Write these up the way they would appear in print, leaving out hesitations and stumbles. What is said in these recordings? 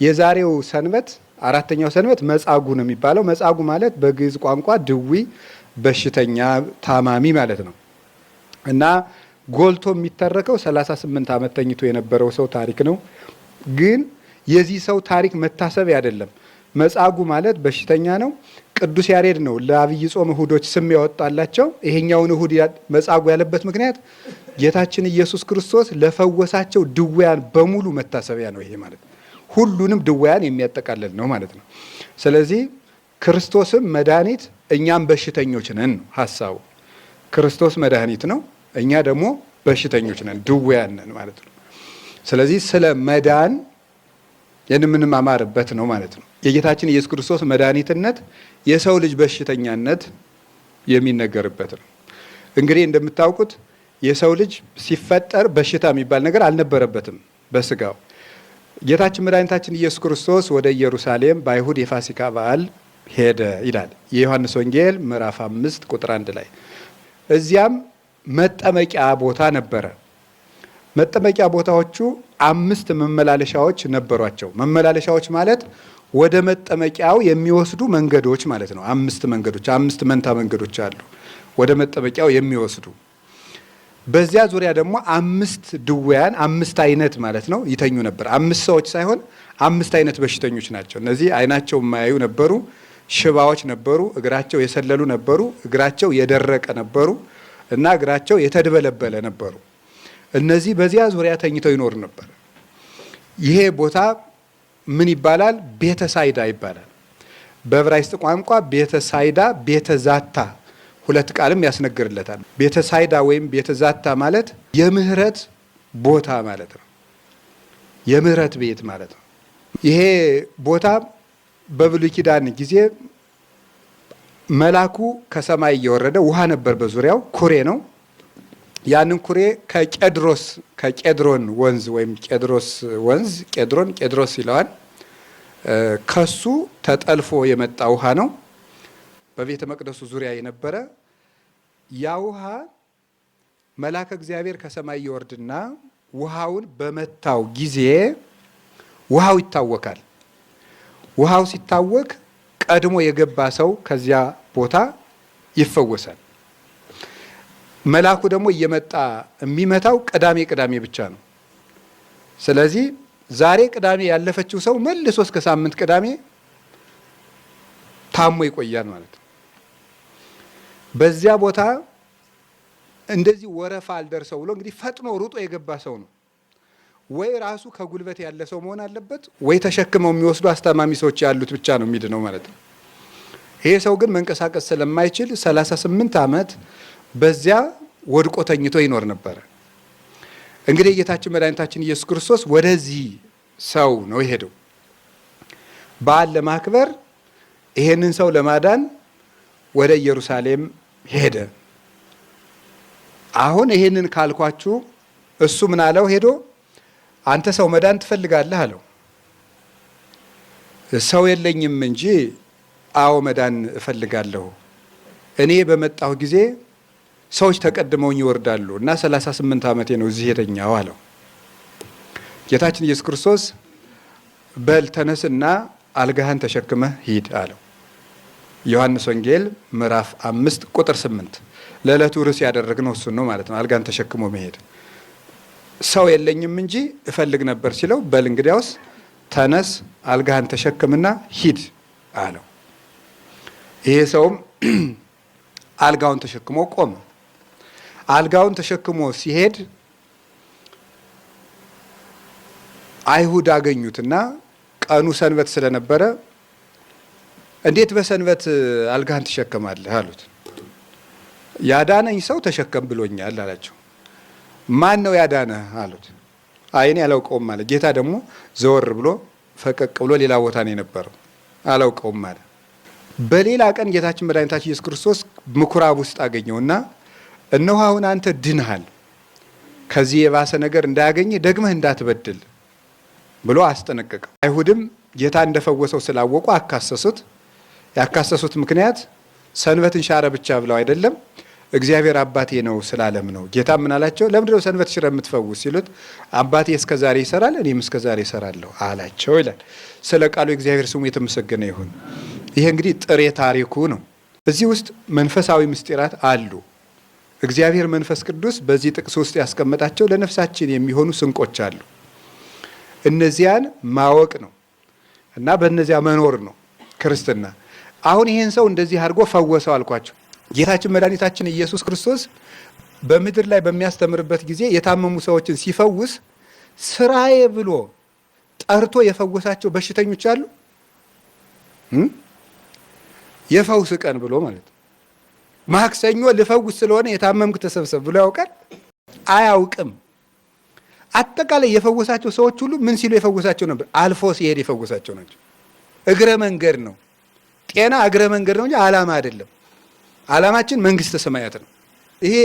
የዛሬው ሰንበት አራተኛው ሰንበት መጻጉዕ ነው የሚባለው። መጻጉዕ ማለት በግዕዝ ቋንቋ ድዊ፣ በሽተኛ፣ ታማሚ ማለት ነው እና ጎልቶ የሚተረከው 38 ዓመት ተኝቶ የነበረው ሰው ታሪክ ነው። ግን የዚህ ሰው ታሪክ መታሰቢያ አይደለም። መጻጉዕ ማለት በሽተኛ ነው። ቅዱስ ያሬድ ነው ለአብይ ጾም እሁዶች ስም ያወጣላቸው። ይሄኛውን እሁድ መጻጉዕ ያለበት ምክንያት ጌታችን ኢየሱስ ክርስቶስ ለፈወሳቸው ድውያን በሙሉ መታሰቢያ ነው። ይሄ ማለት ሁሉንም ድውያን የሚያጠቃልል ነው ማለት ነው። ስለዚህ ክርስቶስም መድኃኒት እኛም በሽተኞች ነን ነው ሀሳቡ። ክርስቶስ መድኃኒት ነው፣ እኛ ደግሞ በሽተኞች ነን፣ ድውያን ነን ማለት ነው። ስለዚህ ስለ መዳን የምንማማርበት ነው ማለት ነው። የጌታችን ኢየሱስ ክርስቶስ መድኃኒትነት የሰው ልጅ በሽተኛነት የሚነገርበት ነው። እንግዲህ እንደምታውቁት የሰው ልጅ ሲፈጠር በሽታ የሚባል ነገር አልነበረበትም በስጋው። ጌታችን መድኃኒታችን ኢየሱስ ክርስቶስ ወደ ኢየሩሳሌም በአይሁድ የፋሲካ በዓል ሄደ ይላል የዮሐንስ ወንጌል ምዕራፍ 5 ቁጥር 1 ላይ። እዚያም መጠመቂያ ቦታ ነበረ። መጠመቂያ ቦታዎቹ 5 መመላለሻዎች ነበሯቸው። መመላለሻዎች ማለት ወደ መጠመቂያው የሚወስዱ መንገዶች ማለት ነው። 5 መንገዶች፣ 5 መንታ መንገዶች አሉ ወደ መጠመቂያው የሚወስዱ። በዚያ ዙሪያ ደግሞ 5 ድውያን፣ 5 አይነት ማለት ነው ይተኙ ነበር። 5 ሰዎች ሳይሆን 5 አይነት በሽተኞች ናቸው። እነዚህ አይናቸው የማያዩ ነበሩ፣ ሽባዎች ነበሩ፣ እግራቸው የሰለሉ ነበሩ፣ እግራቸው የደረቀ ነበሩ እና እግራቸው የተድበለበለ ነበሩ። እነዚህ በዚያ ዙሪያ ተኝተው ይኖሩ ነበር። ይሄ ቦታ ምን ይባላል? ቤተሳይዳ ይባላል። በዕብራይስጥ ቋንቋ ቤተሳይዳ፣ ቤተዛታ ሁለት ቃልም ያስነግርለታል። ቤተሳይዳ ወይም ቤተዛታ ማለት የምህረት ቦታ ማለት ነው። የምህረት ቤት ማለት ነው። ይሄ ቦታ በብሉይ ኪዳን ጊዜ መልአኩ ከሰማይ እየወረደ ውሃ ነበር በዙሪያው፣ ኩሬ ነው። ያንን ኩሬ ከቄድሮስ ከቄድሮን ወንዝ ወይም ቄድሮስ ወንዝ ቄድሮን ቄድሮስ ይለዋል፣ ከሱ ተጠልፎ የመጣ ውሃ ነው። በቤተ መቅደሱ ዙሪያ የነበረ ያ ውሃ መልአከ እግዚአብሔር ከሰማይ ይወርድና ውሃውን በመታው ጊዜ ውሃው ይታወካል። ውሃው ሲታወክ ቀድሞ የገባ ሰው ከዚያ ቦታ ይፈወሳል። መልአኩ ደግሞ እየመጣ የሚመታው ቅዳሜ ቅዳሜ ብቻ ነው። ስለዚህ ዛሬ ቅዳሜ ያለፈችው ሰው መልሶ እስከ ሳምንት ቅዳሜ ታሞ ይቆያል ማለት ነው። በዚያ ቦታ እንደዚህ ወረፋ አልደርሰው ብሎ እንግዲህ ፈጥኖ ሩጦ የገባ ሰው ነው ወይ ራሱ ከጉልበት ያለ ሰው መሆን አለበት፣ ወይ ተሸክመው የሚወስዱ አስታማሚ ሰዎች ያሉት ብቻ ነው የሚድነው ማለት ነው። ይሄ ሰው ግን መንቀሳቀስ ስለማይችል 38 ዓመት በዚያ ወድቆ ተኝቶ ይኖር ነበር። እንግዲህ ጌታችን መድኃኒታችን ኢየሱስ ክርስቶስ ወደዚህ ሰው ነው የሄደው። በዓል ለማክበር ይሄንን ሰው ለማዳን ወደ ኢየሩሳሌም ሄደ። አሁን ይሄንን ካልኳችሁ እሱ ምን አለው? ሄዶ አንተ ሰው መዳን ትፈልጋለህ አለው። ሰው የለኝም እንጂ አዎ መዳን እፈልጋለሁ። እኔ በመጣሁ ጊዜ ሰዎች ተቀድመውኝ ይወርዳሉ እና 38 ዓመቴ ነው እዚህ የተኛው አለው። ጌታችን ኢየሱስ ክርስቶስ በል ተነስና አልጋህን ተሸክመህ ሂድ አለው። ዮሐንስ ወንጌል ምዕራፍ 5 ቁጥር 8 ለዕለቱ ርዕስ ያደረግነው እሱን ነው ማለት ነው። አልጋን ተሸክሞ መሄድ። ሰው የለኝም እንጂ እፈልግ ነበር ሲለው በል እንግዲያውስ ተነስ አልጋህን ተሸክምና ሂድ አለው። ይሄ ሰውም አልጋውን ተሸክሞ ቆመ። አልጋውን ተሸክሞ ሲሄድ አይሁድ አገኙትና ቀኑ ሰንበት ስለነበረ እንዴት በሰንበት አልጋህን ትሸከማለህ አሉት። ያዳነኝ ሰው ተሸከም ብሎኛል አላቸው። ማን ነው ያዳነህ አሉት። አይ እኔ አላውቀውም አለ። ጌታ ደግሞ ዘወር ብሎ ፈቀቅ ብሎ ሌላ ቦታ ነው የነበረው። አላውቀውም አለ። በሌላ ቀን ጌታችን መድኃኒታችን ኢየሱስ ክርስቶስ ምኩራብ ውስጥ አገኘውና እነሆ አሁን አንተ ድንሃል፣ ከዚህ የባሰ ነገር እንዳያገኝህ ደግመህ እንዳትበድል ብሎ አስጠነቀቀው። አይሁድም ጌታ እንደፈወሰው ስላወቁ አካሰሱት። ያካሰሱት ምክንያት ሰንበትን ሻረ ብቻ ብለው አይደለም፣ እግዚአብሔር አባቴ ነው ስላለም ነው። ጌታ ምን አላቸው? ለምንድን ነው ሰንበት ሽረህ የምትፈውስ ሲሉት አባቴ እስከ ዛሬ ይሰራል እኔም እስከ ዛሬ እሰራለሁ አላቸው ይላል። ስለ ቃሉ እግዚአብሔር ስሙ የተመሰገነ ይሁን። ይሄ እንግዲህ ጥሬ ታሪኩ ነው። እዚህ ውስጥ መንፈሳዊ ምስጢራት አሉ። እግዚአብሔር መንፈስ ቅዱስ በዚህ ጥቅስ ውስጥ ያስቀመጣቸው ለነፍሳችን የሚሆኑ ስንቆች አሉ። እነዚያን ማወቅ ነው እና በእነዚያ መኖር ነው ክርስትና። አሁን ይሄን ሰው እንደዚህ አድርጎ ፈወሰው አልኳቸው። ጌታችን መድኃኒታችን ኢየሱስ ክርስቶስ በምድር ላይ በሚያስተምርበት ጊዜ የታመሙ ሰዎችን ሲፈውስ ስራዬ ብሎ ጠርቶ የፈወሳቸው በሽተኞች አሉ። የፈውስ ቀን ብሎ ማለት ነው። ማክሰኞ ልፈውስ ስለሆነ የታመምክ ተሰብሰብ ብሎ ያውቃል? አያውቅም። አጠቃላይ የፈወሳቸው ሰዎች ሁሉ ምን ሲሉ የፈወሳቸው ነበር? አልፎ ሲሄድ የፈወሳቸው ናቸው። እግረ መንገድ ነው። ጤና እግረ መንገድ ነው እንጂ ዓላማ አይደለም። ዓላማችን መንግስተ ሰማያት ነው። ይሄ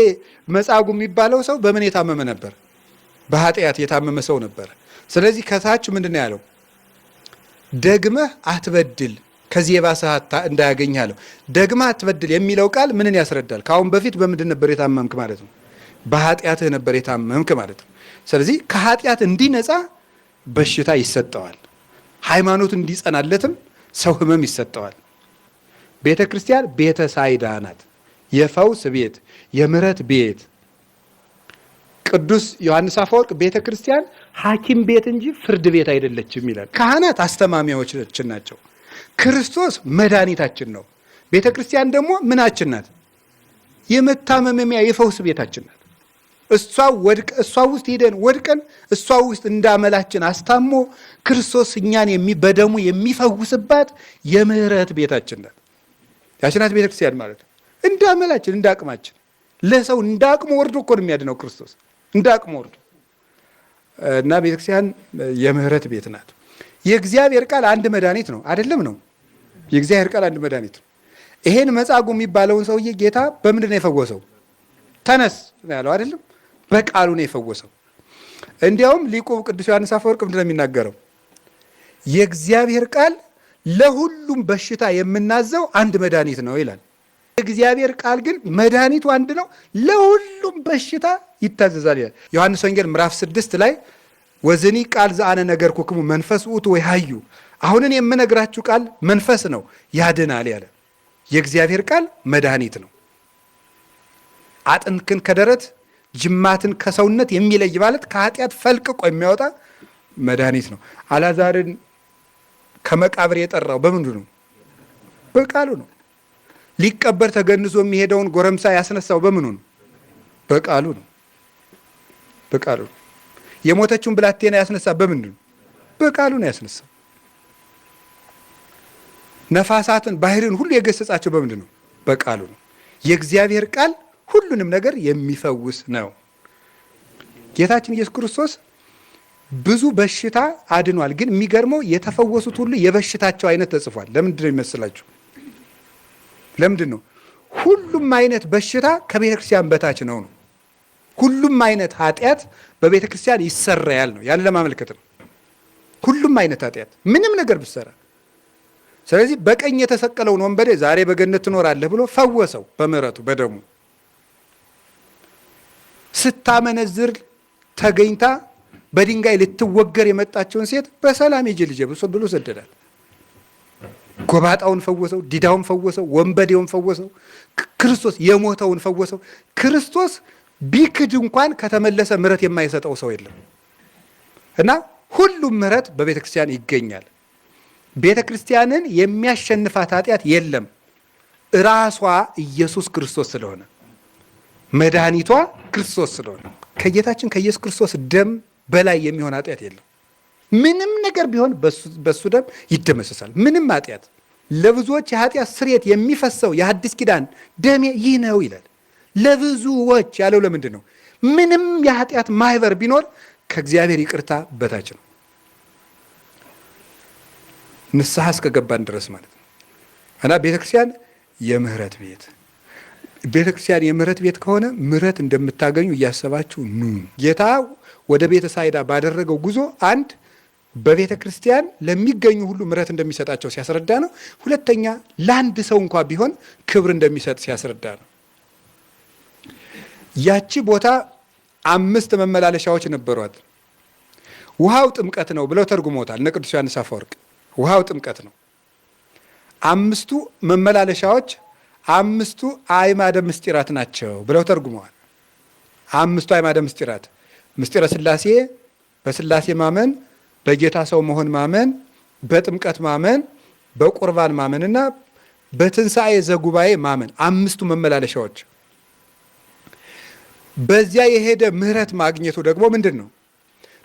መጻጉዕ የሚባለው ሰው በምን የታመመ ነበር? በኃጢአት የታመመ ሰው ነበር። ስለዚህ ከታች ምንድን ነው ያለው? ደግመህ አትበድል ከዚህ የባሰ እንዳያገኝህ አለው። ደግመህ አትበድል የሚለው ቃል ምንን ያስረዳል? ከአሁን በፊት በምንድን ነበር የታመምክ ማለት ነው? በኃጢአትህ ነበር የታመምክ ማለት ነው። ስለዚህ ከኃጢአት እንዲነጻ በሽታ ይሰጠዋል። ሃይማኖት እንዲጸናለትም ሰው ህመም ይሰጠዋል። ቤተ ክርስቲያን ቤተ ሳይዳ ናት። የፈውስ ቤት፣ የምሕረት ቤት። ቅዱስ ዮሐንስ አፈወርቅ ቤተ ክርስቲያን ሐኪም ቤት እንጂ ፍርድ ቤት አይደለችም ይላል። ካህናት አስተማሚዎቻችን ናቸው። ክርስቶስ መድኃኒታችን ነው። ቤተ ክርስቲያን ደግሞ ምናችን ናት? የመታመሚያ የፈውስ ቤታችን ናት። እሷ ውስጥ ሄደን ወድቀን እሷ ውስጥ እንዳመላችን አስታሞ ክርስቶስ እኛን በደሙ የሚፈውስባት የምህረት ቤታችን ናት። ያች ናት ቤተ ክርስቲያን ማለት ነው። እንዳመላችን እንዳቅማችን ለሰው እንዳቅሙ ወርዶ እኮ ነው የሚያድነው ክርስቶስ እንዳቅሙ ወርዶ እና ቤተ ክርስቲያን የምህረት ቤት ናት። የእግዚአብሔር ቃል አንድ መድኃኒት ነው አይደለም? ነው። የእግዚአብሔር ቃል አንድ መድኃኒት ነው። ይሄን መጻጉዕ የሚባለውን ሰውዬ ጌታ በምንድን ነው የፈወሰው? ተነስ ያለው አይደለም? በቃሉ ነው የፈወሰው። እንዲያውም ሊቁ ቅዱስ ዮሐንስ አፈወርቅ ምንድን ነው የሚናገረው? የእግዚአብሔር ቃል ለሁሉም በሽታ የምናዘው አንድ መድኃኒት ነው ይላል። የእግዚአብሔር ቃል ግን መድኃኒቱ አንድ ነው፣ ለሁሉም በሽታ ይታዘዛል ይላል። ዮሐንስ ወንጌል ምዕራፍ 6 ላይ ወዝኒ ቃል ዘአነ ነገርኩክሙ መንፈስ ውእቱ ወይሃዩ፣ አሁንን የምነግራችሁ ቃል መንፈስ ነው ያድናል ያለ። የእግዚአብሔር ቃል መድኃኒት ነው። አጥንትን ከደረት ጅማትን ከሰውነት የሚለይ ማለት ከኃጢአት ፈልቅቆ የሚያወጣ መድኃኒት ነው። አልዓዛርን ከመቃብር የጠራው በምንድን ነው? በቃሉ ነው። ሊቀበር ተገንዞ የሚሄደውን ጎረምሳ ያስነሳው በምኑ ነው? በቃሉ ነው። በቃሉ ነው። የሞተችውን ብላቴና ያስነሳ በምንድን ነው? በቃሉ ነው ያስነሳው። ነፋሳትን ባህርን ሁሉ የገሰጻቸው በምንድን ነው? በቃሉ ነው። የእግዚአብሔር ቃል ሁሉንም ነገር የሚፈውስ ነው። ጌታችን ኢየሱስ ክርስቶስ ብዙ በሽታ አድኗል። ግን የሚገርመው የተፈወሱት ሁሉ የበሽታቸው አይነት ተጽፏል። ለምንድን ነው የሚመስላችሁ? ለምንድን ነው? ሁሉም አይነት በሽታ ከቤተ ክርስቲያን በታች ነው ነው። ሁሉም አይነት ኃጢአት በቤተ ክርስቲያን ይሰራያል ነው። ያን ለማመልከት ነው። ሁሉም አይነት ኃጢአት ምንም ነገር ብትሰራ። ስለዚህ በቀኝ የተሰቀለውን ወንበዴ ዛሬ በገነት ትኖራለህ ብሎ ፈወሰው በምሕረቱ በደሙ። ስታመነዝር ተገኝታ በድንጋይ ልትወገር የመጣቸውን ሴት በሰላም ሂጂ ልጄ ብሎ ሰደዳት። ጎባጣውን ፈወሰው፣ ዲዳውን ፈወሰው፣ ወንበዴውን ፈወሰው፣ ክርስቶስ የሞተውን ፈወሰው። ክርስቶስ ቢክድ እንኳን ከተመለሰ ምሕረት የማይሰጠው ሰው የለም። እና ሁሉም ምሕረት በቤተ ክርስቲያን ይገኛል። ቤተ ክርስቲያንን የሚያሸንፋት ኃጢአት የለም። ራሷ ኢየሱስ ክርስቶስ ስለሆነ መድኃኒቷ ክርስቶስ ስለሆነ ከጌታችን ከኢየሱስ ክርስቶስ ደም በላይ የሚሆን ኃጢአት የለም። ምንም ነገር ቢሆን በሱ ደም ይደመሰሳል። ምንም ኃጢአት ለብዙዎች የኃጢአት ስርየት የሚፈሰው የሐዲስ ኪዳን ደሜ ይህ ነው ይላል። ለብዙዎች ያለው ለምንድን ነው? ምንም የኃጢአት ማህበር ቢኖር ከእግዚአብሔር ይቅርታ በታች ነው። ንስሐ እስከገባን ድረስ ማለት ነው። እና ቤተክርስቲያን የምህረት ቤት ቤተክርስቲያን የምህረት ቤት ከሆነ ምህረት እንደምታገኙ እያሰባችሁ ኑ። ጌታ ወደ ቤተ ሳይዳ ባደረገው ጉዞ አንድ በቤተ ክርስቲያን ለሚገኙ ሁሉ ምህረት እንደሚሰጣቸው ሲያስረዳ ነው። ሁለተኛ ለአንድ ሰው እንኳ ቢሆን ክብር እንደሚሰጥ ሲያስረዳ ነው። ያቺ ቦታ 5 መመላለሻዎች ነበሯት። ውሃው ጥምቀት ነው ብለው ተርጉመውታል እነ ቅዱስ ዮሐንስ አፈወርቅ። ውሃው ጥምቀት ነው። 5ቱ መመላለሻዎች 5ቱ አዕማደ ምስጢራት ናቸው ብለው ተርጉመዋል። 5ቱ አዕማደ ምስጢራት ምስጢረ ሥላሴ፣ በሥላሴ ማመን፣ በጌታ ሰው መሆን ማመን፣ በጥምቀት ማመን፣ በቁርባን ማመንና በትንሣኤ ዘጉባኤ ማመን፣ 5ቱ መመላለሻዎች። በዚያ የሄደ ምህረት ማግኘቱ ደግሞ ምንድነው?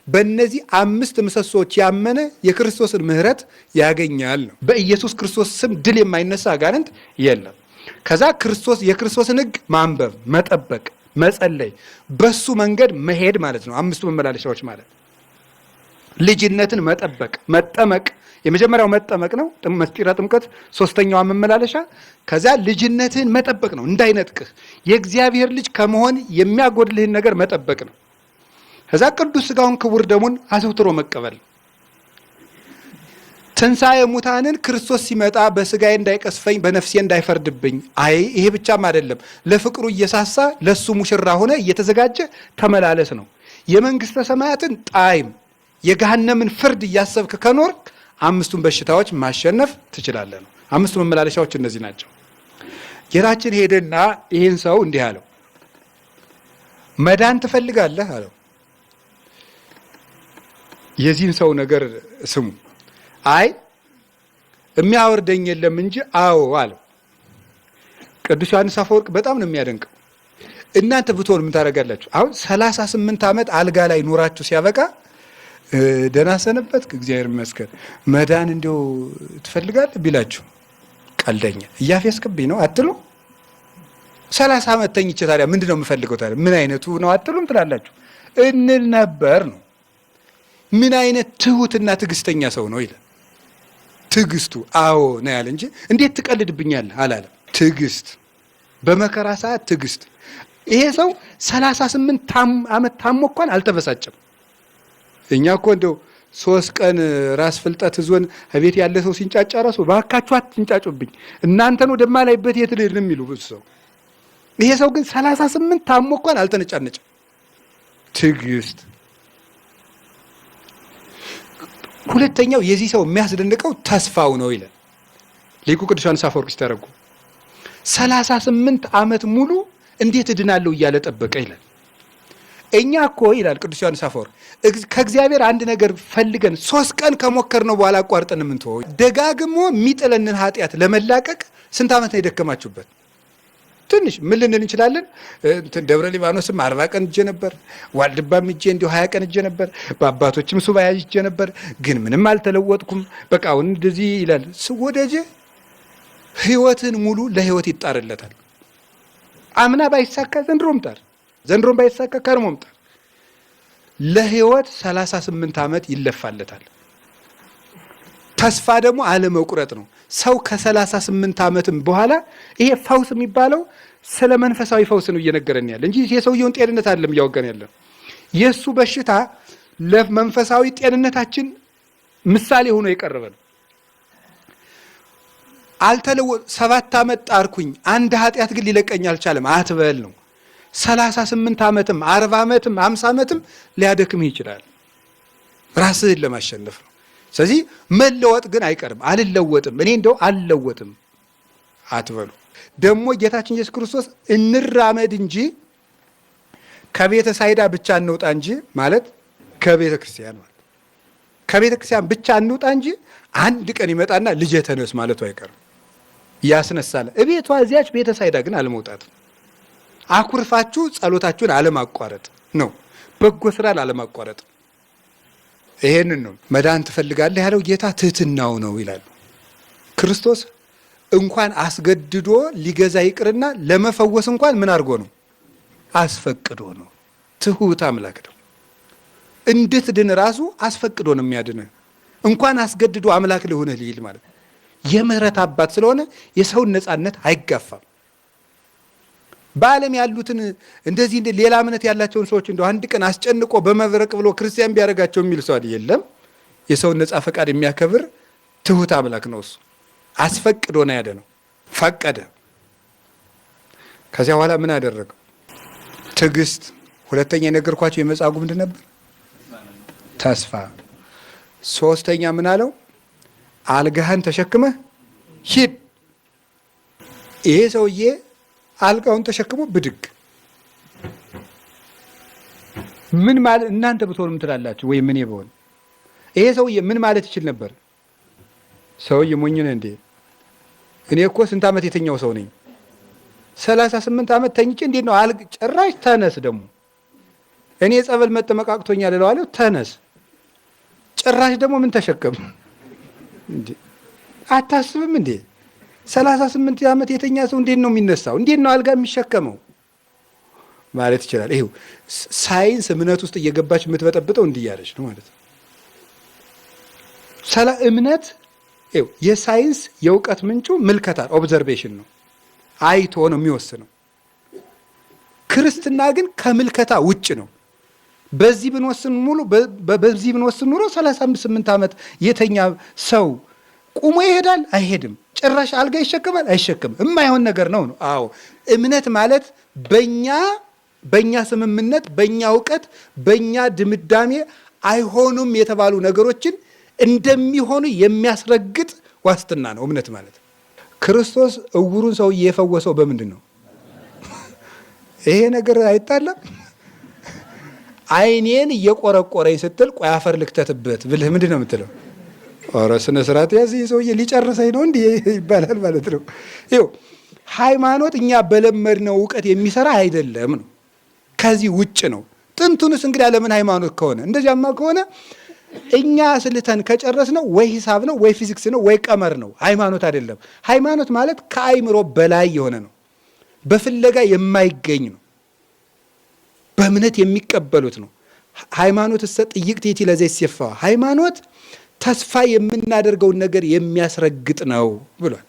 በእነዚህ 5 ምሰሶዎች ያመነ የክርስቶስን ምህረት ያገኛል ነው። በኢየሱስ ክርስቶስ ስም ድል የማይነሳ አጋንንት የለም። ከዛ የክርስቶስን ሕግ ማንበብ፣ መጠበቅ፣ መጸለይ፣ በሱ መንገድ መሄድ ማለት ነው። 5ቱ መመላለሻዎች ማለት ልጅነትን መጠበቅ፣ መጠመቅ። የመጀመሪያው መጠመቅ ነው፣ ምስጢረ ጥምቀት ሶስተኛዋ መመላለሻ። ከዛ ልጅነትን መጠበቅ ነው፣ እንዳይነጥቅህ የእግዚአብሔር ልጅ ከመሆን የሚያጎድልህን ነገር መጠበቅ ነው። ከዛ ቅዱስ ሥጋውን ክቡር ደሙን አዘውትሮ መቀበል። ትንሣኤ ሙታንን ክርስቶስ ሲመጣ በሥጋዬ እንዳይቀስፈኝ በነፍሴ እንዳይፈርድብኝ። አይ ይሄ ብቻም አይደለም፣ ለፍቅሩ እየሳሳ ለሱ ሙሽራ ሆነ እየተዘጋጀ ተመላለስ ነው። የመንግስተ ሰማያትን ጣዕም የገሃነምን ፍርድ እያሰብክ ከኖርክ 5ቱን በሽታዎች ማሸነፍ ትችላለህ ነው። 5ቱ መመላለሻዎች እነዚህ ናቸው። ጌታችን ሄደና ይሄን ሰው እንዲህ አለው፣ መዳን ትፈልጋለህ አለው። የዚህን ሰው ነገር ስሙ። አይ የሚያወርደኝ የለም እንጂ አዎ አለው። ቅዱስ ዮሐንስ አፈወርቅ በጣም ነው የሚያደንቀው። እናንተ ብትሆኑ ምን ታደርጋላችሁ? አሁን 38 ዓመት አልጋ ላይ ኑራችሁ ሲያበቃ ደህና ሰነበትክ እግዚአብሔር ይመስገን መዳን እንደው ትፈልጋለህ ቢላችሁ ቀልደኛ እያፌስክብኝ ነው አትሉ? 30 ዓመት ተኝቼ ታዲያ ምንድነው የምፈልገው ታዲያ ምን አይነቱ ነው አትሉም? ትላላችሁ። እንል ነበር ነው። ምን አይነት ትሁትና ትዕግስተኛ ሰው ነው ይላል። ትዕግስቱ አዎ ነው ያለ እንጂ እንዴት ትቀልድብኛለህ አላለም። ትዕግስት በመከራ ሰዓት ትዕግስት። ይሄ ሰው 38 ዓመት ታሞ እንኳን አልተበሳጨም። እኛ እኮ እንደው 3 ቀን ራስ ፍልጠት ዞን እቤት ያለ ሰው ሲንጫጫ ራሱ እባካችሁ አትንጫጩብኝ እናንተን ወደማላይበት የት ልሂድ ነው የሚሉ ብዙ ሰው። ይሄ ሰው ግን 38 ታሞ እንኳን አልተነጫነጨም። ትዕግስት። ሁለተኛው የዚህ ሰው የሚያስደንቀው ተስፋው ነው ይላል ሊቁ ቅዱስ ዮሐንስ አፈወርቅ ሲተረጉም። 38 ዓመት ሙሉ እንዴት እድናለሁ እያለ ጠበቀ ይላል። እኛ እኮ ይላል ቅዱስ ዮሐንስ አፈወርቅ ከእግዚአብሔር አንድ ነገር ፈልገን 3 ቀን ከሞከርነው በኋላ አቋርጠን የምንተወው ደጋግሞ የሚጥለንን ኃጢአት ለመላቀቅ ስንት ዓመት ነው የደከማችሁበት? ትንሽ ምን ልንል እንችላለን? እንትን ደብረ ሊባኖስም 40 ቀን እጄ ነበር፣ ዋልድባም እጄ እንዲሁ 20 ቀን እጄ ነበር፣ በአባቶችም ሱባኤ እጄ ነበር፣ ግን ምንም አልተለወጥኩም። በቃ አሁን እንደዚህ ይላል። ወዳጄ ህይወትን ሙሉ ለህይወት ይጣርለታል። አምና ባይሳካ ዘንድሮም ጣር፣ ዘንድሮም ባይሳካ ከርሞም ጣር። ለህይወት 38 ዓመት ይለፋለታል። ተስፋ ደግሞ አለመቁረጥ ነው። ሰው ከሰላሳ ስምንት ዓመትም በኋላ ይሄ ፈውስ የሚባለው ስለ መንፈሳዊ ፈውስ ነው እየነገረን ያለ እንጂ የሰውየውን ጤንነት አይደለም እያወጋን ያለ። የሱ በሽታ ለመንፈሳዊ ጤንነታችን ምሳሌ ሆኖ የቀረበ ነው። 7 ዓመት ጣርኩኝ አንድ ኃጢአት ግን ሊለቀኝ አልቻለም አትበል ነው። 38 ዓመትም 40 ዓመትም 50 ዓመትም ሊያደክምህ ይችላል። ራስህን ለማሸነፍ ነው። ስለዚህ መለወጥ ግን አይቀርም። አልለወጥም እኔ እንደው አልለወጥም አትበሉ። ደግሞ ጌታችን ኢየሱስ ክርስቶስ እንራመድ እንጂ ከቤተ ሳይዳ ብቻ እንውጣ እንጂ ማለት ከቤተ ክርስቲያን ማለት ከቤተ ክርስቲያን ብቻ እንውጣ እንጂ አንድ ቀን ይመጣና ልጄ ተነስ ማለቱ አይቀርም። ያስነሳል። እቤቷ እዚያች ቤተ ሳይዳ ግን አለመውጣት፣ አኩርፋችሁ ጸሎታችሁን አለማቋረጥ ነው። በጎ ስራን አለማቋረጥ። ይሄንን ነው መዳን ትፈልጋለህ ያለው ጌታ ትህትናው ነው ይላሉ። ክርስቶስ እንኳን አስገድዶ ሊገዛ ይቅርና ለመፈወስ እንኳን ምን አድርጎ ነው? አስፈቅዶ ነው። ትሁት አምላክ ነው። እንድትድን ራሱ አስፈቅዶ ነው የሚያድንህ። እንኳን አስገድዶ አምላክ ልሁንህ ሊል ማለት ነው። የምህረት አባት ስለሆነ የሰውን ነፃነት አይጋፋም። በዓለም ያሉትን እንደዚህ እንደ ሌላ እምነት ያላቸውን ሰዎች እንደው አንድ ቀን አስጨንቆ በመብረቅ ብሎ ክርስቲያን ቢያደርጋቸው የሚል ሰው የለም። የሰውን ነፃ ፈቃድ የሚያከብር ትሁት አምላክ ነው እሱ። አስፈቅዶ ነው ያዳነው። ፈቀደ። ከዚያ በኋላ ምን አደረገው? ትዕግስት። ሁለተኛ የነገርኳቸው የመጻጉዕ ምንድን ነበር? ተስፋ። ሶስተኛ ምን አለው? አልጋህን ተሸክመህ ሂድ። ይሄ ሰውዬ አልጋውን ተሸክሞ ብድግ። ምን ማለት እናንተ ብትሆኑ ምን ትላላችሁ? ወይም እኔ ብሆን ይሄ ሰውዬ ምን ማለት ይችል ነበር? ሰውዬ ሞኝ ነህ እንዴ? እኔ እኮ ስንት ዓመት የተኛው ሰው ነኝ። 38 ዓመት ተኝቼ እንዴት ነው ጭራሽ ተነስ ደግሞ እኔ ጸበል መጠመቅ አቅቶኛል እለዋለሁ። ተነስ ጭራሽ ደግሞ ምን ተሸከም እንዴ? አታስብም እንዴ? 38 ዓመት የተኛ ሰው እንዴት ነው የሚነሳው? እንዴት ነው አልጋ የሚሸከመው ማለት ይችላል። ይሄው ሳይንስ እምነት ውስጥ እየገባች የምትበጠብጠው እንዲህ እያለች ነው ማለት ነው። እምነት ይኸው የሳይንስ የእውቀት ምንጩ ምልከታ observation ነው፣ አይቶ ነው የሚወስነው። ክርስትና ግን ከምልከታ ውጭ ነው። በዚህ ብንወስን ሙሉ በዚህ ብንወስን ኑሮ 38 ዓመት የተኛ ሰው ቁሞ ይሄዳል? አይሄድም። ጭራሽ አልጋ ይሸከማል? አይሸከምም። የማይሆን ነገር ነው ነው። አዎ እምነት ማለት በኛ ስምምነት፣ በኛ እውቀት፣ በኛ ድምዳሜ አይሆኑም የተባሉ ነገሮችን እንደሚሆኑ የሚያስረግጥ ዋስትና ነው እምነት ማለት። ክርስቶስ እውሩን ሰውዬ የፈወሰው በምንድን ነው? ይሄ ነገር አይጣላም። አይኔን እየቆረቆረኝ ስትል ቆይ አፈር ልክተትበት ብልህ ምንድን ነው የምትለው? ኧረ ስነ ስርዓት ያዝ፣ ይሄ ሰውዬ ሊጨርሰኝ ነው እንዲህ ይባላል ማለት ነው። ይኸው ሃይማኖት እኛ በለመድነው እውቀት የሚሰራ አይደለም ነው፣ ከዚህ ውጭ ነው። ጥንቱንስ እንግዲህ ለምን ሃይማኖት ከሆነ እንደዚያማ ከሆነ እኛ ስልተን ከጨረስነው ወይ ሂሳብ ነው ወይ ፊዚክስ ነው ወይ ቀመር ነው፣ ሃይማኖት አይደለም። ሃይማኖት ማለት ከአይምሮ በላይ የሆነ ነው፣ በፍለጋ የማይገኝ ነው፣ በእምነት የሚቀበሉት ነው። ሃይማኖት እሰ ጥይቅት ይእቲ ለዘይሴፋ፣ ሃይማኖት ተስፋ የምናደርገውን ነገር የሚያስረግጥ ነው ብሏል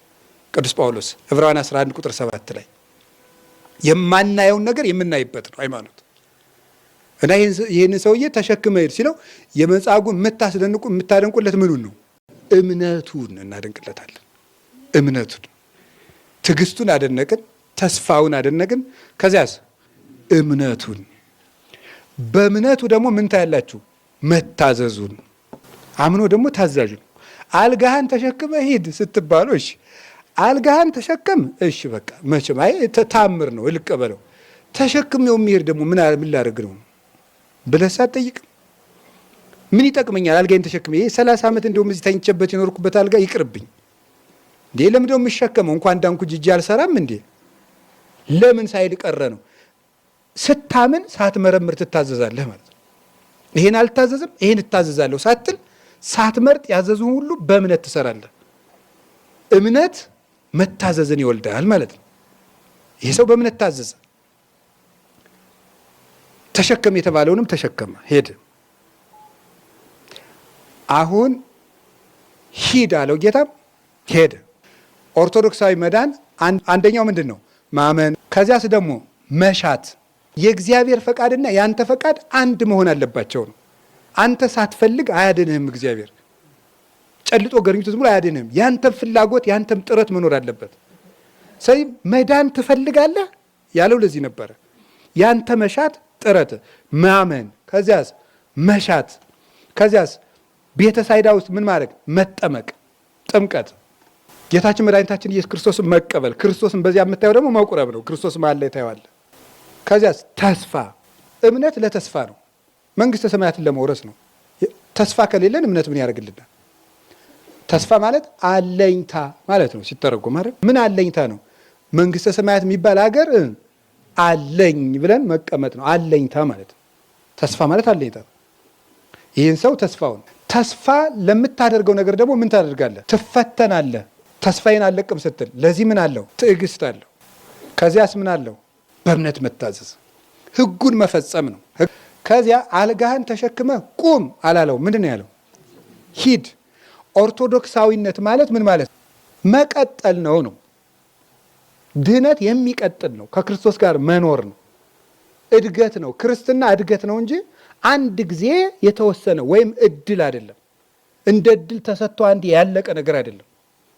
ቅዱስ ጳውሎስ ዕብራውያን 11 ቁጥር 7 ላይ። የማናየውን ነገር የምናይበት ነው ሃይማኖት። እና ይህን ሰውዬ ተሸክመ ሂድ ሲለው የመጻጉዕ የምታደንቁለት ምኑን ነው? እምነቱን እናደንቅለታለን። እምነቱን፣ ትዕግስቱን አደነቅን፣ ተስፋውን አደነቅን። ከዚያስ እምነቱን። በእምነቱ ደግሞ ምን ታያላችሁ? መታዘዙን። አምኖ ደግሞ ታዛዥ ነው። አልጋህን ተሸክመ ሂድ ስትባሉ እሺ፣ አልጋህን ተሸከም እሺ፣ በቃ መቼም አይ ታምር ነው ልቀበለው። ተሸክሜው የሚሄድ ደግሞ ምን ላደርግ ነው ብለህ ሳትጠይቅም ምን ይጠቅመኛል አልጋዬን ተሸክሜ? ይሄ 30 ዓመት እንደውም እዚህ ተኝቼበት የኖርኩበት አልጋ ይቅርብኝ እንዴ! ለምንድነው የምሸከመው? እንኳን ዳንኩ ጅጅ አልሰራም እንዴ? ለምን ሳይል ቀረ ነው። ስታምን ሳትመረምር ትታዘዛለህ ማለት ነው። ይሄን አልታዘዝም ይሄን እታዘዛለሁ ሳትል ሳትመርጥ ያዘዙህን ሁሉ በእምነት ትሰራለህ። እምነት መታዘዝን ይወልዳል ማለት ነው። ይሄ ሰው በእምነት ታዘዘ። ተሸከም የተባለውንም ተሸከመ፣ ሄደ። አሁን ሂድ አለው ጌታም ሄደ። ኦርቶዶክሳዊ መዳን አንደኛው ምንድን ነው? ማመን። ከዚያስ ደግሞ መሻት። የእግዚአብሔር ፈቃድና የአንተ ፈቃድ አንድ መሆን አለባቸው ነው። አንተ ሳትፈልግ አያድንህም እግዚአብሔር። ጨልጦ ገርኝቶ ዝም ብሎ አያድንህም። ያንተም ፍላጎት ያንተም ጥረት መኖር አለበት። ስለዚህ መዳን ትፈልጋለህ ያለው ለዚህ ነበረ። ያንተ መሻት ጥረት፣ ማመን፣ ከዚያስ መሻት፣ ከዚያስ ቤተሳይዳ ውስጥ ምን ማድረግ? መጠመቅ፣ ጥምቀት፣ ጌታችን መድኃኒታችን ኢየሱስ ክርስቶስን መቀበል። ክርስቶስን በዚያ የምታየው ደግሞ መቁረብ ነው። ክርስቶስ መሃል ላይ ታየዋለህ። ከዚያስ ተስፋ። እምነት ለተስፋ ነው። መንግስተ ሰማያትን ለመውረስ ነው። ተስፋ ከሌለን እምነት ምን ያደርግልናል? ተስፋ ማለት አለኝታ ማለት ነው ሲተረጎም አይደል? ምን አለኝታ ነው? መንግስተ ሰማያት የሚባል ሀገር አለኝ ብለን መቀመጥ ነው። አለኝታ ማለት ነው። ተስፋ ማለት አለኝታ ነው። ይህን ሰው ተስፋውን ተስፋ ለምታደርገው ነገር ደግሞ ምን ታደርጋለህ? ትፈተናለህ። ተስፋዬን አለቅም ስትል ለዚህ ምን አለው? ትዕግስት አለው። ከዚያስ ምን አለው? በእምነት መታዘዝ፣ ህጉን መፈጸም ነው። ከዚያ አልጋህን ተሸክመህ ቁም አላለው። ምንድን ነው ያለው? ሂድ። ኦርቶዶክሳዊነት ማለት ምን ማለት ነው? መቀጠል ነው ነው። ድህነት የሚቀጥል ነው። ከክርስቶስ ጋር መኖር ነው። እድገት ነው። ክርስትና እድገት ነው እንጂ አንድ ጊዜ የተወሰነ ወይም እድል አይደለም። እንደ እድል ተሰጥቶ አንድ ያለቀ ነገር አይደለም።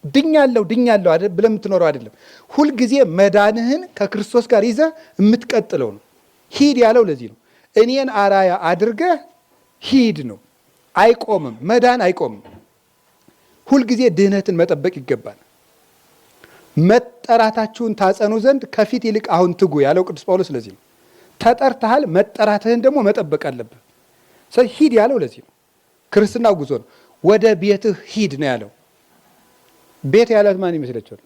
ድኛለሁ ድኛለሁ ብለህ የምትኖረው አይደለም። ሁልጊዜ መዳንህን ከክርስቶስ ጋር ይዘህ የምትቀጥለው ነው። ሂድ ያለው ለዚህ ነው። እኔን አራያ አድርገህ ሂድ ነው። አይቆምም፣ መዳን አይቆምም። ሁልጊዜ ድህነትን መጠበቅ ይገባል። መጠራታችሁን ታጸኑ ዘንድ ከፊት ይልቅ አሁን ትጉ ያለው ቅዱስ ጳውሎስ ለዚህ ነው። ተጠርተሃል፣ መጠራትህን ደግሞ መጠበቅ አለብህ። ሂድ ያለው ለዚህ ነው። ክርስትና ጉዞ ነው። ወደ ቤትህ ሂድ ነው ያለው። ቤት ያላት ማን ይመስላችኋል?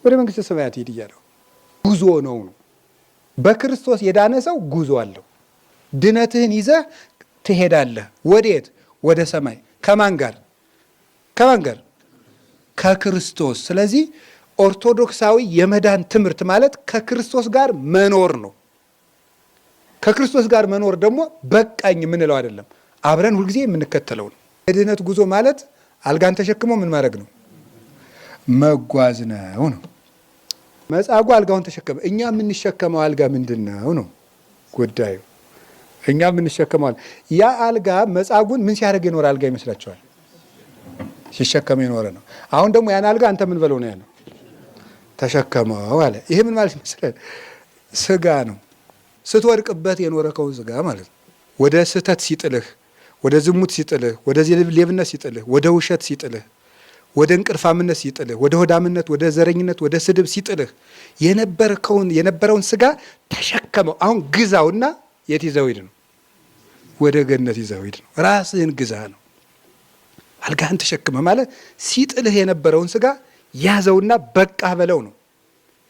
ወደ መንግስተ ሰማያት ሂድ እያለው ጉዞ ነው ነው። በክርስቶስ የዳነ ሰው ጉዞ አለው። ድነትህን ይዘህ ትሄዳለህ። ወዴት? ወደ ሰማይ። ከማን ጋር? ከማን ጋር? ከክርስቶስ። ስለዚህ ኦርቶዶክሳዊ የመዳን ትምህርት ማለት ከክርስቶስ ጋር መኖር ነው። ከክርስቶስ ጋር መኖር ደግሞ በቃኝ የምንለው አይደለም፣ አብረን ሁልጊዜ የምንከተለው ነው። የድህነት ጉዞ ማለት አልጋን ተሸክሞ ምን ማድረግ ነው? መጓዝ ነው ነው። መጻጉዕ አልጋውን ተሸከመ። እኛ የምንሸከመው አልጋ ምንድን ነው ነው ጉዳዩ። እኛ የምንሸከመው አልጋ፣ ያ አልጋ መጻጉዕን ምን ሲያደርግ የኖረ አልጋ ይመስላችኋል? ሲሸከመ የኖረ ነው። አሁን ደግሞ ያን አልጋ አንተ ምን በለው ነው ያለው? ተሸከመው አለ። ይሄ ምን ማለት ይመስላል? ስጋ ነው። ስትወድቅበት የኖረከውን ስጋ ማለት ነው። ወደ ስህተት ሲጥልህ፣ ወደ ዝሙት ሲጥልህ፣ ወደ ሌብነት ሲጥልህ፣ ወደ ውሸት ሲጥልህ፣ ወደ እንቅልፋምነት ሲጥልህ፣ ወደ ሆዳምነት፣ ወደ ዘረኝነት፣ ወደ ስድብ ሲጥልህ የነበረውን ስጋ ተሸከመው። አሁን ግዛውና የት ይዘው ሂድ ነው? ወደ ገነት ይዘው ሂድ ነው። ራስህን ግዛ ነው። አልጋህን ተሸክመ ማለት ሲጥልህ የነበረውን ስጋ ያዘውና በቃ በለው ነው።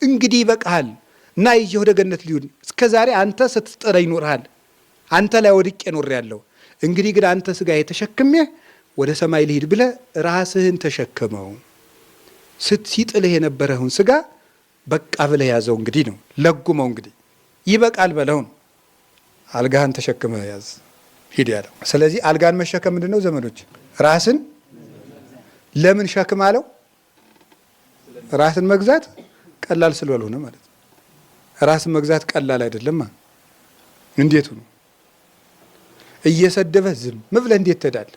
እንግዲህ ይበቃሃል እና ይዤ ወደ ገነት ሊሁን። እስከ ዛሬ አንተ ስትጥለኝ ኖርሃል። አንተ ላይ ወድቄ ኖሬያለሁ። እንግዲህ ግን አንተ ስጋ የተሸክሜ ወደ ሰማይ ልሂድ ብለህ ራስህን ተሸክመው። ሲጥልህ የነበረውን ስጋ በቃ ብለህ ያዘው እንግዲህ ነው። ለጉመው እንግዲህ ይበቃል በለው ነው። አልጋህን ተሸክመ ያዝ ሂድ ያለው። ስለዚህ አልጋን መሸከም ምንድን ነው ዘመዶች? ራስን ለምን ሸክም አለው? ራስን መግዛት ቀላል ስላልሆነ ማለት ነው። ራስን መግዛት ቀላል አይደለም። እንዴት ነው? እየሰደበህ ዝም ብለህ እንዴት ትሄዳለህ?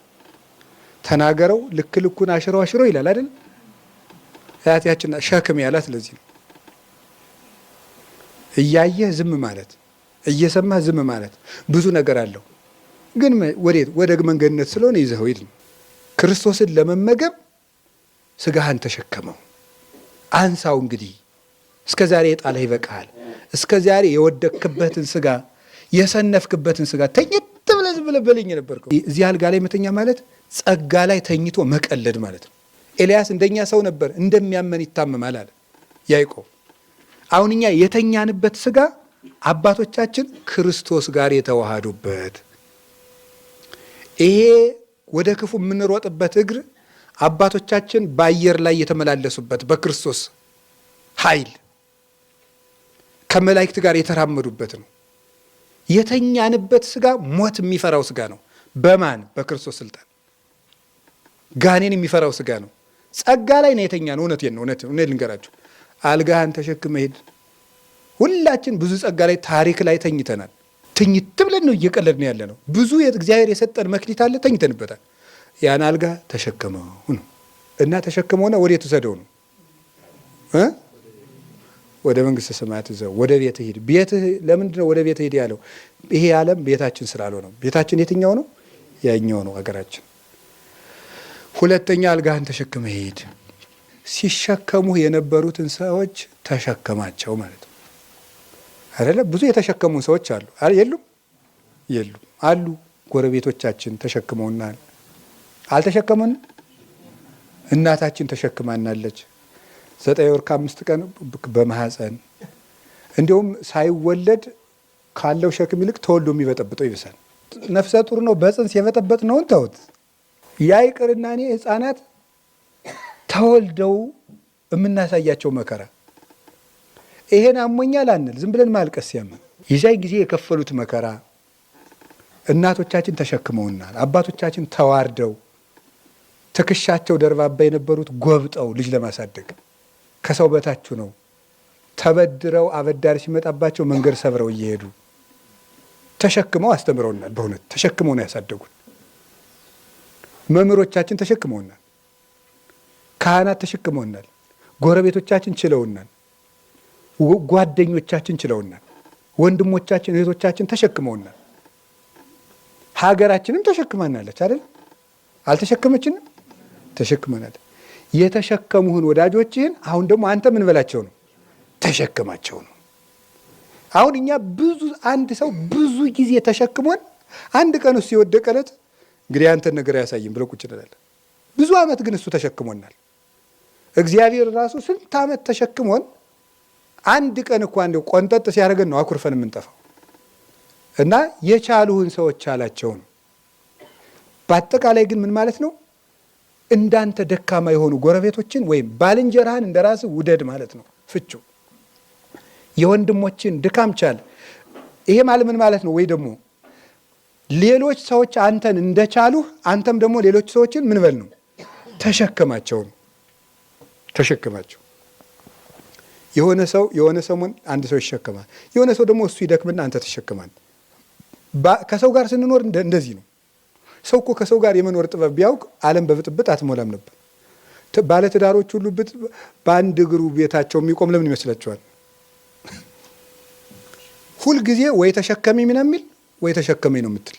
ተናገረው ልክ ልኩን አሽሮ አሽሮ ይላል አይደል? አያታችን ሸክም ያላት ለዚህ ነው። እያየህ ዝም ማለት፣ እየሰማህ ዝም ማለት ብዙ ነገር አለው። ግን ወዴት? ወደ መንገድነት ስለሆነ ይዘኸው ሂድ ነው። ክርስቶስን ለመመገብ ስጋህን ተሸከመው፣ አንሳው። እንግዲህ እስከ ዛሬ የጣለህ ይበቃሃል። እስከ ዛሬ የወደክበትን ስጋ፣ የሰነፍክበትን ስጋ ተኝት ብለህ ዝም ብለህ በለኝ የነበርከው። እዚህ አልጋ ላይ መተኛ ማለት ጸጋ ላይ ተኝቶ መቀለድ ማለት ነው። ኤልያስ እንደኛ ሰው ነበር፣ እንደሚያመን ይታመማል አለ ያዕቆብ። አሁን እኛ የተኛንበት ስጋ አባቶቻችን ክርስቶስ ጋር የተዋሃዱበት፣ ይሄ ወደ ክፉ የምንሮጥበት እግር አባቶቻችን በአየር ላይ የተመላለሱበት በክርስቶስ ኃይል ከመላእክት ጋር የተራመዱበት ነው። የተኛንበት ስጋ ሞት የሚፈራው ስጋ ነው። በማን? በክርስቶስ ስልጣን። ጋኔን የሚፈራው ስጋ ነው። ጸጋ ላይ ነው የተኛነው። እውነቴን ነው። እውነት ልንገራችሁ፣ አልጋህን ተሸክመህ ሂድ። ሁላችን ብዙ ጸጋ ላይ ታሪክ ላይ ተኝተናል። ትኝት ብለን ነው እየቀለድን ያለ ነው። ብዙ እግዚአብሔር የሰጠን መክሊት አለ፣ ተኝተንበታል። ያን አልጋ ተሸክመው ነው እና ተሸክመው ነው ወዴት ውሰደው ነው? ወደ መንግስተ ሰማያት ይዘው ወደ ቤትህ ሂድ። ቤትህ ለምንድን ነው ወደ ቤትህ ሂድ ያለው? ይሄ ዓለም ቤታችን ስላልሆነ ነው። ቤታችን የትኛው ነው? ያኛው ነው ሀገራችን። ሁለተኛ አልጋህን ተሸክመህ ሂድ። ሲሸከሙህ የነበሩትን ሰዎች ተሸከማቸው ማለት ነው አይደለ? ብዙ የተሸከሙ ሰዎች አሉ። የሉም? የሉም አሉ። ጎረቤቶቻችን ተሸክመውናል። አልተሸከሙን? እናታችን ተሸክማናለች። 9 ወር ከ5 ቀን በማህፀን እንዲሁም ሳይወለድ ካለው ሸክም ይልቅ ተወልዶ የሚበጠብጠው ይብሳል። ነፍሰ ጡር ነው በጽንስ የበጠበጥ ነውን ተውት። ያ ይቅርና እኔ ህፃናት ተወልደው የምናሳያቸው መከራ ይሄን አሞኛል አንል፣ ዝም ብለን ማልቀስ ሲያመን የዚያን ጊዜ የከፈሉት መከራ እናቶቻችን ተሸክመውናል። አባቶቻችን ተዋርደው ትከሻቸው ደርባባ የነበሩት ጎብጠው ልጅ ለማሳደግ ከሰው በታች ነው ተበድረው አበዳሪ ሲመጣባቸው መንገድ ሰብረው እየሄዱ ተሸክመው አስተምረውናል። በእውነት ተሸክመው ነው ያሳደጉን። መምህሮቻችን ተሸክመውናል። ካህናት ተሸክመውናል። ጎረቤቶቻችን ችለውናል። ጓደኞቻችን ችለውናል። ወንድሞቻችን እህቶቻችን ተሸክመውናል። ሀገራችንም ተሸክማናለች አይደል? አልተሸከመችንም? ተሸክመናል። የተሸከሙህን ወዳጆችህን አሁን ደግሞ አንተ ምን በላቸው ነው? ተሸክማቸው ነው። አሁን እኛ ብዙ አንድ ሰው ብዙ ጊዜ ተሸክሞን አንድ ቀን እሱ የወደቀ ዕለት እንግዲህ አንተን ነገር አያሳይም ብሎ ቁጭ እንላለን። ብዙ ዓመት ግን እሱ ተሸክሞናል። እግዚአብሔር ራሱ ስንት ዓመት ተሸክሞን አንድ ቀን እኳ እንደው ቆንጠጥ ሲያደርገን ነው አኩርፈን የምንጠፋው። እና የቻሉህን ሰዎች አላቸው ነው። በአጠቃላይ ግን ምን ማለት ነው? እንዳንተ ደካማ የሆኑ ጎረቤቶችን ወይም ባልንጀራህን እንደ ራስህ ውደድ ማለት ነው ፍቹ። የወንድሞችን ድካም ቻል። ይሄ ማለት ምን ማለት ነው? ወይ ደግሞ ሌሎች ሰዎች አንተን እንደቻሉህ አንተም ደግሞ ሌሎች ሰዎችን ምን በል ነው? ተሸከማቸው ነው። ተሸከማቸው። የሆነ ሰው የሆነ ሰሞን አንድ ሰው ይሸከማል። የሆነ ሰው ደግሞ እሱ ይደክምና አንተ ተሸክማል። ከሰው ጋር ስንኖር እንደዚህ ነው። ሰው እኮ ከሰው ጋር የመኖር ጥበብ ቢያውቅ ዓለም በብጥብጥ አትሞላም ነበር። ባለትዳሮች ሁሉ በአንድ እግሩ ቤታቸው የሚቆም ለምን ይመስላችኋል? ሁልጊዜ ወይ ተሸከሚ ምን የሚል ወይ ተሸከሚ ነው የምትል።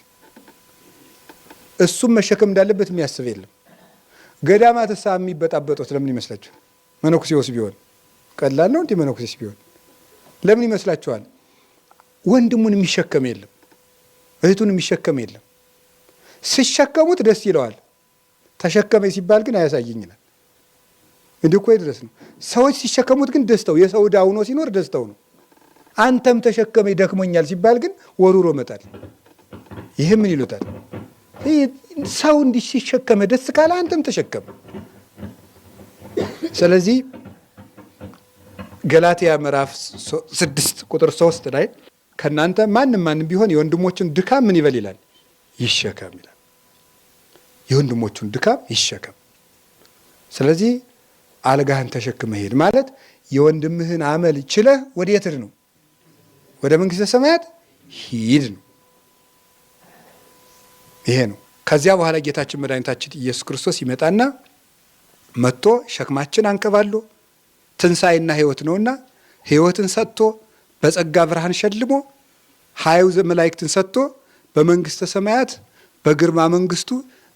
እሱም መሸከም እንዳለበት የሚያስብ የለም። ገዳማት እሳ የሚበጣበጡት ለምን ይመስላችኋል? መነኩሴውስ ቢሆን ቀላል ነው እንዴ? መነኩሴስ ቢሆን ለምን ይመስላችኋል? ወንድሙን የሚሸከም የለም፣ እህቱን የሚሸከም የለም። ሲሸከሙት ደስ ይለዋል። ተሸከመ ሲባል ግን አያሳየኝ ይላል። እንዲህ እኮ ድረስ ነው። ሰዎች ሲሸከሙት ግን ደስተው የሰው ዕዳ ሆኖ ሲኖር ደስተው ነው። አንተም ተሸከመ ደክሞኛል ሲባል ግን ወሩሮ መጣል። ይህ ምን ይሉታል? ሰው እንዲህ ሲሸከመ ደስ ካለ አንተም ተሸከመ። ስለዚህ ገላትያ ምዕራፍ 6 ቁጥር 3 ላይ ከእናንተ ማንም ማንም ቢሆን የወንድሞቹን ድካም ምን ይበል ይላል? ይሸከም ይላል። የወንድሞቹን ድካም ይሸከም። ስለዚህ አልጋህን ተሸክመህ ሂድ ማለት የወንድምህን አመል ችለህ ወደ የት ነው? ወደ መንግሥተ ሰማያት ሂድ ነው። ይሄ ነው። ከዚያ በኋላ ጌታችን መድኃኒታችን ኢየሱስ ክርስቶስ ይመጣና መጥቶ ሸክማችን አንከባሎ ትንሣኤና ሕይወት ነውና ሕይወትን ሰጥቶ በጸጋ ብርሃን ሸልሞ ኃይው መላእክትን ሰጥቶ በመንግሥተ ሰማያት በግርማ መንግስቱ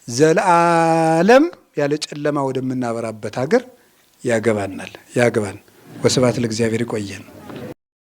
ዘለዓለም ያለ ጨለማ ወደምናበራበት ሀገር ያገባናል። ያገባን። ወስብሐት ለእግዚአብሔር። ይቆየን።